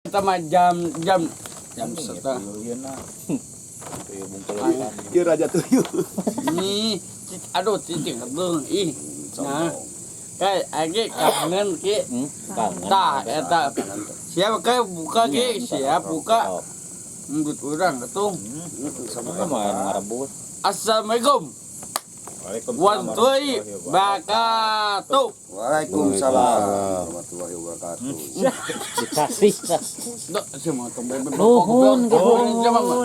Eta mah jam jam jam setengah. Tuyul bungkulutan. Ieu raja tuyul. Nih, aduh, cicing ketung ih. Nah, kayak agi kangen, Ki. Kangen. Tah, eta siap kayak buka, Ki, siap buka. Nggut urang ketung. Sama. Ini mah ngarebus. Assalamualaikum Waalaikumsalam warahmatullahi wabarakatuh. Waalaikumsalam warahmatullahi wabarakatuh. Dikasih. Duh, si mau tong bebe. Nuhun, ge. Nuhun.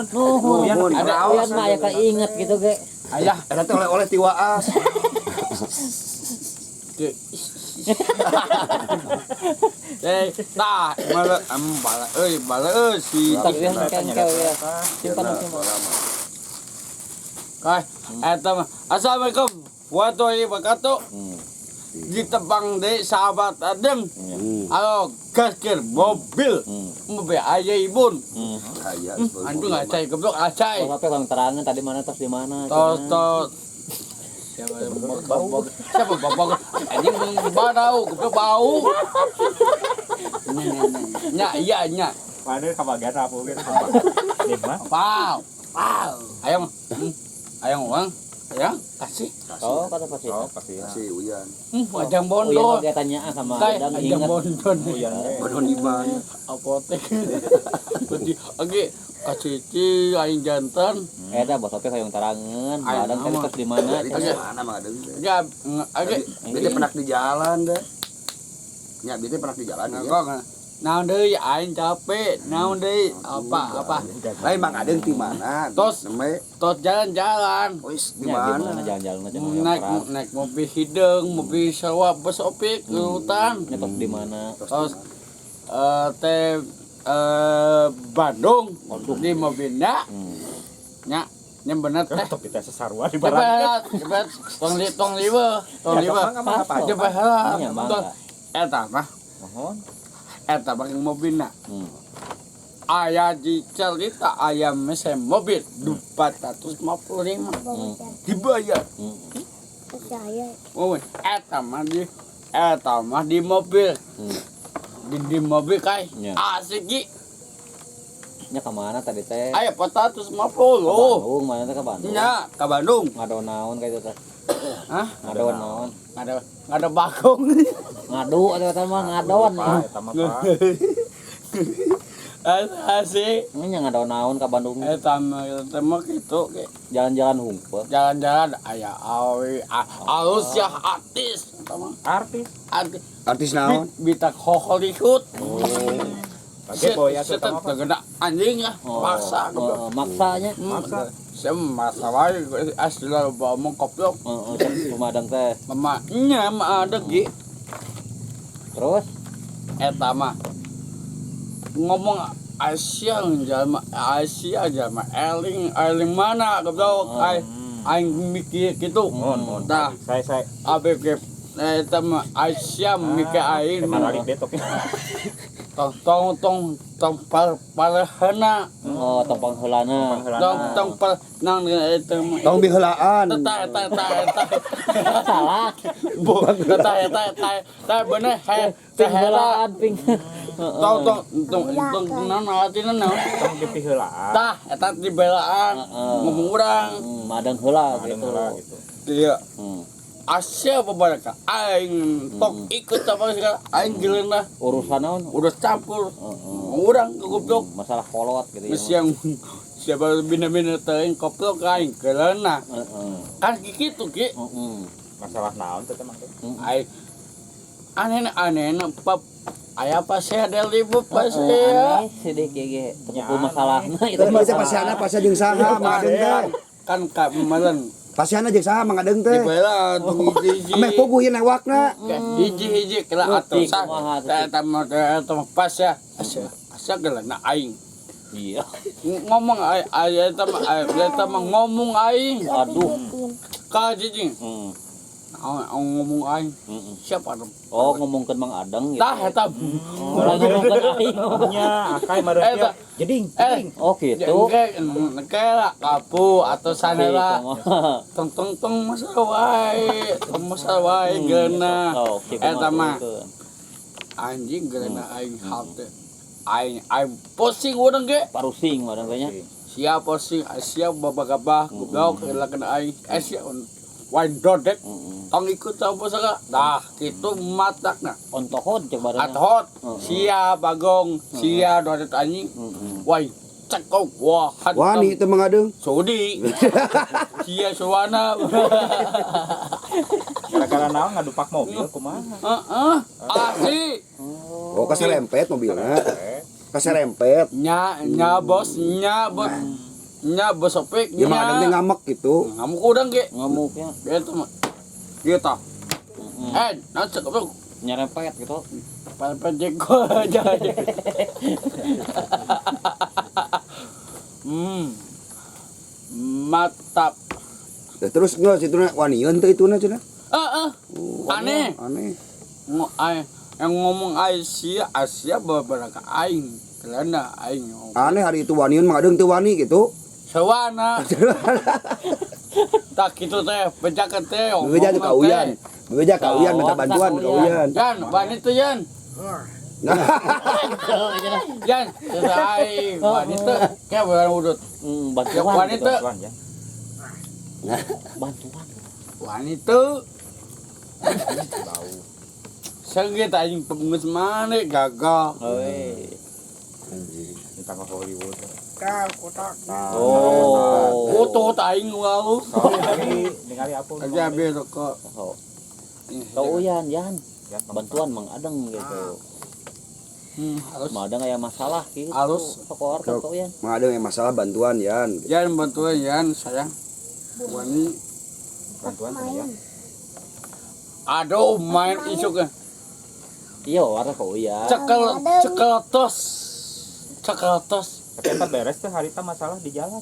Nuhun. Nuhun. Ada Uyan mah aya kainget gitu ge. Ayah. Eta teh oleh-oleh ti Waas. Ki. Eh, tah, malah bala euy, bala euy si Tak uyan kan kau ya. Simpan simpan. Kai, eta mah. Assalamualaikum warahmatullahi wabarakatuh. Ditebang deui sahabat Adem. Halo, gaskir mobil. Mobil aya ibun. Aya. Anjing acai goblok acai. Oh, tapi kalau terangan tadi mana, tos di mana? Tos cenah. Tos. Siapa yang bau? Siapa bau? Anjing bau, goblok bau. Nya nya nya. Nya iya nya. Mana kabagian apa gitu. Nih mah. Pau. Pau. Ayam. Ayam uang. Ayam kasih. Oh, kata pasti. Oh, pasti. Kasih Uyan. Ajang Uyan bondo. oge tanyaan sama Kayak Adang ajang inget. bondo. Uyan ge. Bodoh di mana? Apotek. Berarti oke kasih ci aing jantan. Eta bos oke hoyong terangan. Aing Adang tadi mah. tos di mana? Dari Cenah. tos mana mah adeng teh? Ya, oke. Bete penak di jalan deh. Nya bete penak di jalan ya. Kok naon deui aing capek, naon deui apa apa. Lain Mang Adeng di mana? Tos. Nembe. Tos jalan-jalan. Wis di Nya di mana mana? jalan-jalan cenah hoyong Naik terang. naik mobil hideung, mobil sewa bus opik ke hutan. Nya tos di mana? Tos. Tos teh Bandung di mobilnya. Nya, nya bener teh. Top kita sesarua di barang. Cepat, cepat, tong li tong liwe, tong liwe. Apa? Cepat heula. Nya mangga. Eta mah, Mohon. Eta mah mobilna. Aya di cerita ayam mesin mobil 455 dibayar. Saya. Oh, eta mah di mobil. Di mobil kai. Ya. Asik ki. Nya ke mana tadi teh? Aya 450. Ke Bandung, mana teh ke Bandung? Nya ke Bandung. Ngadon naon kayak itu teh? Hah? Ngadon naon? Ada bagong. Ngadu atau kata mah ngadon. Pak, eta mah Pak. Asik. Nya ngadon naon ke Bandung? Eta mah kitu ki. Jalan-jalan hungkul. Jalan-jalan aya awi alus ya artis eta mah. Artis. Artis. Artis naon? Bitak Hollywood. Pakai boy atuh Set mah. kena anjing ah, paksa goblok. Oh, maksanya. Maksa. Saya maksa wae asli lah bawa koplok. Heeh, cek Sumadang teh. Mama nya mah ada ki Terus eta mah ngomong Asia jalma Asia jalma eling eling mana goblok aing aing mikir gitu. Mohon, mohon. Tah Saya ABG eta mah Asia mikir aing Maralik detok. Tong tong tong tong par parhana. Oh, tong pangheulana. Tong tong par nang eta mah. Tong biheulaan. Eta eta eta eta. Salah. Bu, eta eta eta eta bener he Ping teh heulaan ping. Tong tong tong tong naon artina naon? Tong dipiheulaan. Tah eta dibelaan Heeh. ngomong urang. Madang heula Madang gitu. heula gitu. Iya. Asia beberapa aing tok ikut apa segala aing geleunah. Urusan naon? Udah campur. Heeh. Urang goblok. Masalah kolot gitu ya. Geus yang siapa bina-bina teuing koplok aing geleunah. Heeh. Kan kitu ki. Heeh. Masalah naon teh mah teh? Aing aneh aneh pap aya pas saya ada libur pas Heeh, saya aneh sedih kieu ge. Teu Ya, masalahna itu. Teu bisa pasiana pasya jeung saha Mang Adeng teh? Kan ka meureun Pasiana jeung saha Mang Adeng teh? dibela hiji Ameh puguh ieu newakna. Hiji hiji kela Leutik atuh kumaha tuh. eta mah eta mah pas ya asa asa geuleuhna aing. Iya. Ngomong aing eta mah eta mah ngomong aing. Aduh. Ka jijing. Ngomong aing. Siapa dong? Oh, ngomongkeun Mang Adeng gitu. Tah eta. Ulah ngomongkeun aing. Nya akai mah Eta. jeding. Eh, Oh, gitu. Kela kapu atau sanela Kumaha. Tong tong tong masalah wae, tong masalah wae geuna. Oh, oke, Eta kumaha mah tuh. anjing geuna aing halte. Aing aing pusing urang ge. Parusing urang kayaknya. Siap pusing, siap babagabah, goblok lakan aing. Sia wain dodek. Tong ikut apa saka. Dah kitu matakna. Ontohod cek barangnya. Athot, sia bagong, sia dodek anjing. Wai cekok wah hantam. Wani teu Mang Adeng. Sudi. Sia suwana. Gara-gara naon ngadupak mobil kumaha? Heeh. Asli. Oh, kaserempet mobilna. Kaserempet. Nya nya bos, nya bos. Nya bos opik. Ya Mang Adeng teh ngamek gitu. Ngamuk urang ge. Ngamuknya. Gitu mah. Gitu. Eh, nah cek goblok. Nyerempet gitu. Pempek jengkol aja. Mantap. Lah, terus geus itu na wanian teu ituna cenah. Heeh. Aneh. Aneh. Yang ngomong Asia, Asia beberapa aing. Karena aing ngomong. Aneh hari itu wanian Mang Adeng teu wani gitu. Sewana. Tak gitu teh, bejakan teh. Bebeja tuh ka Uyan. Bebeja ka Uyan minta bantuan ka Uyan. Yan, wani tuh Yan. Yan, aing wani tuh kayak bulan udut. Bantuan. Wani tuh. Bantuan ya. Bantuan. Wani tuh. Sengit aing pengus mana gagal. Oi. Minta ke Hollywood. Oh. Foto aing wau. Ningali ningali apa? Aja habis rokok. Oh. Kau Uyan, Yan. Bantuan Mang Adeng gitu. Harus. Mang Adeng aya masalah gitu. Harus. Sok ka Uyan. Mang Adeng yang masalah bantuan Yan. Yan bantuan Yan sayang. Wani Bantuan ya. Aduh main isuk. Iya, warna ka Uyan. Cekel cekel tos. Cekel tos. Tapi eta beres teh harita masalah di jalan.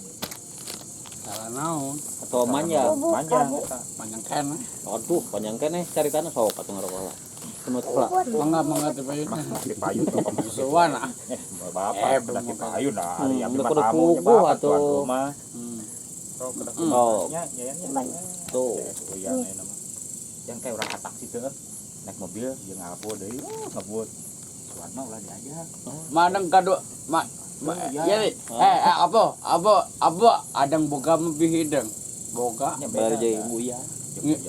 Salah naon? Atau manjang. Manjang eta. Panjang keneh. Aduh, panjang keneh caritana sok atuh ngarokok lah. Semut lah. Mangga mangga teh payun. Di payun tuh. Suwana. Bapak udah di payun lah. Ari abdi mah kudu tamu nya puguh bapak atuh. tuan rumah. Sok kedah Oh. nya nya nya. Tuh. Uyan ayeuna mah. Yang kayak urang ka taksi teh naik mobil jeung ngalpo deui ngebut. Suan mah ulah diajak. Manang kado mak ya apa apa apa adang boga lebih hidang. Boga Bari jeung Uyan.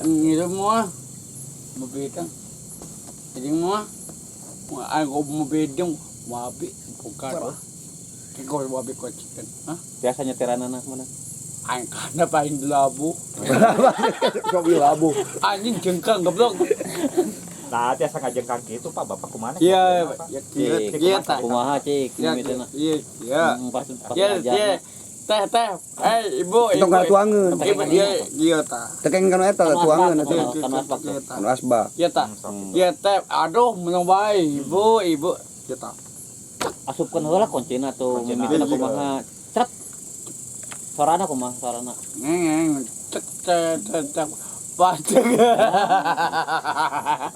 Ngirim mah lebih hidang. Jadi mah aku mau bedeng wabi boga. Kau wabi kau chicken. Hah? Biasa nyetir anak mana? Aing kana paling labu. Kok labu. Anjing jengkang goblok. Nah, tiasa ngajengkang kitu Pak, Bapak kumaha? Iya, ya kieu tah. Kumaha cik Iya, iya, iya. Pas Iya, teh teh. Eh, ibu, ibu. Tong kana tuangeun. Ibu, iya, iya tah. Tekeng kana eta tuangeun atuh. Kanu asbak. Kanu asbak. Iya tah. Iya teh. Aduh, menang bae, ibu, ibu. Iya tah. Asupkeun heula kuncina tuh, mimitina kumaha. Cret. Sorana kumaha sorana? Ngeng, cek cek cek cek. Pacek.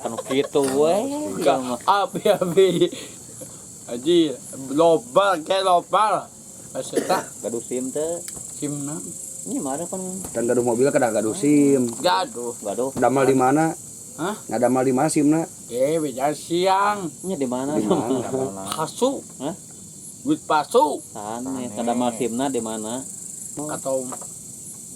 Kanu kitu we. Api api. Aji lobar kayak lobar. Paseta gaduh SIM teh. SIM na. Ini mana kan? Kan gaduh mobil kada gaduh SIM. Gaduh. Gaduh. Damal di mana? Hah? Ngadamal di mana SIM-na? Bicara siang. Nya di mana? Di mana? Pasu. Hah? Duit pasu. Sane, ngadamal SIM-na di mana? Atau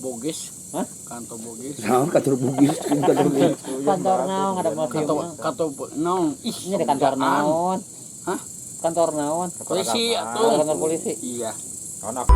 Bogis. Hah? Kantor Bogis. Naon kantor Bugis? Kantor Bugis. Kantor naon ngadamal SIM-na? Kantor naon? Ih, nya di kantor naon? Hah? Kantor naon? Polisi atuh. Kantor polisi. Iya. Naon apa?